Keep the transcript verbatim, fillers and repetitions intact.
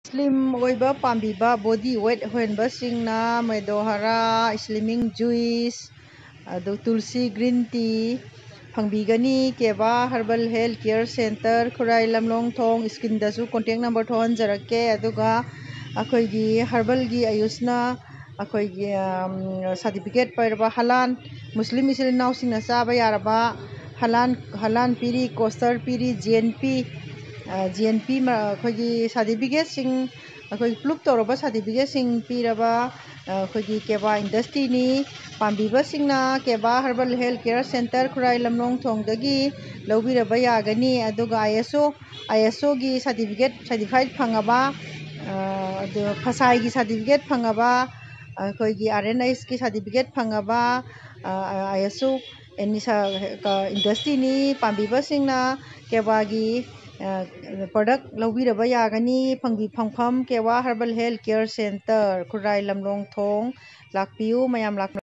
Slim ꯑꯣꯏꯕ ꯄꯥꯝꯕꯤꯕ, body weight ꯍꯦꯟꯕꯁꯤꯡꯅ ꯃꯦꯗꯣꯍꯔꯥ ꯁ꯭ꯂꯤꯃꯤꯡ juice, ꯑꯗꯨ ꯇꯨꯜꯁꯤ ꯒ꯭ꯔꯤꯟ ꯇꯤ ꯐꯪꯕꯤꯒꯅꯤ꯫ ꯀꯦꯕꯥ ꯍꯔꯕꯜ ꯍꯦꯜꯊ ꯀꯤꯌꯔ ꯁꯦꯟꯇꯔ, ꯈꯨꯔꯥꯏ ꯂꯝꯂꯣꯡ ꯊꯣꯡ, ꯏꯁꯀ꯭ꯔꯤꯟꯗꯁꯨ ꯀꯣꯟꯇꯦꯛ ꯅꯝꯕꯔ ꯊꯣꯛꯍꯟꯖꯔꯛꯀꯦ꯫ ꯑꯗꯨꯒ ꯑꯩꯈꯣꯏꯒꯤ ꯍꯔꯕꯜꯒꯤ ꯑꯌꯨꯁꯅ ꯑꯩꯈꯣꯏꯒꯤ, ꯑꯝ, ꯁꯥꯔꯇꯤꯐꯤꯀꯦꯠ ꯄꯥꯏꯔꯕ ꯍꯂꯥꯟ, ꯃꯨꯁꯂꯤꯝ ꯏꯆꯤꯜ ꯏꯅꯥꯎꯁꯤꯡꯅ ꯆꯥꯕ ꯌꯥꯔꯕ ꯍꯂꯥꯟ, ꯍꯂꯥꯟ ꯄꯤꯔꯤ, ꯀꯣꯁꯇꯔ ꯄꯤꯔꯤ, ꯖꯤ ꯑꯦꯟ ꯄꯤ, ꯑ, ꯖꯤ ꯑꯦꯟ ꯄꯤ ꯃ-, ꯑꯩꯈꯣꯏꯒꯤ ꯁꯥꯔꯇꯤꯐꯤꯀꯦꯠꯁꯤꯡ, ꯑꯩꯈꯣꯏꯒꯤ ꯄ꯭ꯔꯨꯞ ꯇꯧꯔꯕ ꯁꯥꯔꯇꯤꯐꯤꯀꯦꯠꯁꯤꯡ ꯄꯤꯔꯕ, ꯑ, ꯑꯩꯈꯣꯏꯒꯤ ꯀꯦꯕꯥ ꯏꯟꯗꯁꯇ꯭ꯔꯤꯅꯤ꯫ ꯄꯥꯝꯕꯤꯕꯁꯤꯡꯅ ꯀꯦꯕꯥ ꯍꯔꯕꯜ ꯍꯦꯜꯊ ꯀꯤꯌꯔ ꯁꯦꯟꯇꯔ, ꯈꯨꯔꯥꯏ ꯂꯝꯂꯣꯡ ꯊꯣꯡꯗꯒꯤ ꯂꯧꯕꯤꯔꯕ ꯌꯥꯒꯅꯤ꯫ ꯑꯗꯨꯒ ꯑꯥꯏ ꯑꯦꯁ ꯑꯣ, ꯑꯥꯏ ꯑꯦꯁ ꯑꯣꯒꯤ ꯁꯥꯔꯇꯤꯐꯤꯀꯦꯠ, ꯁꯥꯔꯇꯤꯐꯥꯏꯠ ꯐꯪꯉꯕ, ꯑ, ꯑꯗꯨ ꯐꯁꯥꯏꯒꯤ ꯁꯥꯔꯇꯤꯐꯤꯀꯦꯠ ꯐꯪꯉꯕ, ꯑꯩꯈꯣꯏꯒꯤ ꯑꯥꯔ ꯑꯦꯟ ꯑꯩꯆꯀꯤ ꯁꯥꯔꯇꯤꯐꯤꯀꯦꯠ ꯐꯪꯉꯕ, ꯑ, ꯑꯥꯏ ꯑꯦꯁ ꯑꯣ ꯑꯦꯅꯤ ꯁꯥ-, ꯀ-, ꯏꯟꯗꯁꯇ꯭ꯔꯤꯅꯤ꯫ ꯄꯥꯝꯕꯤꯕꯁꯤꯡꯅ ꯀꯦꯕꯥꯒꯤ, ꯑ, ꯄ꯭ꯔꯗꯛ ꯂꯧꯕꯤꯔꯕ ꯌꯥꯒꯅꯤ꯫ ꯐꯪꯕꯤ-, ꯐꯪꯐꯝ ꯀꯦꯋꯥ ꯍꯔꯕꯜ ꯍꯦꯜꯊ ꯀꯤꯌꯔ ꯁꯦꯟꯇꯔ, ꯈꯨꯔꯥꯏ ꯂꯝꯂꯣꯡ ꯊꯣꯡ꯫ ꯂꯥꯛꯄꯤꯌꯨ ꯃꯌꯥꯝ, ꯂꯥꯛꯄꯤꯌꯨ꯫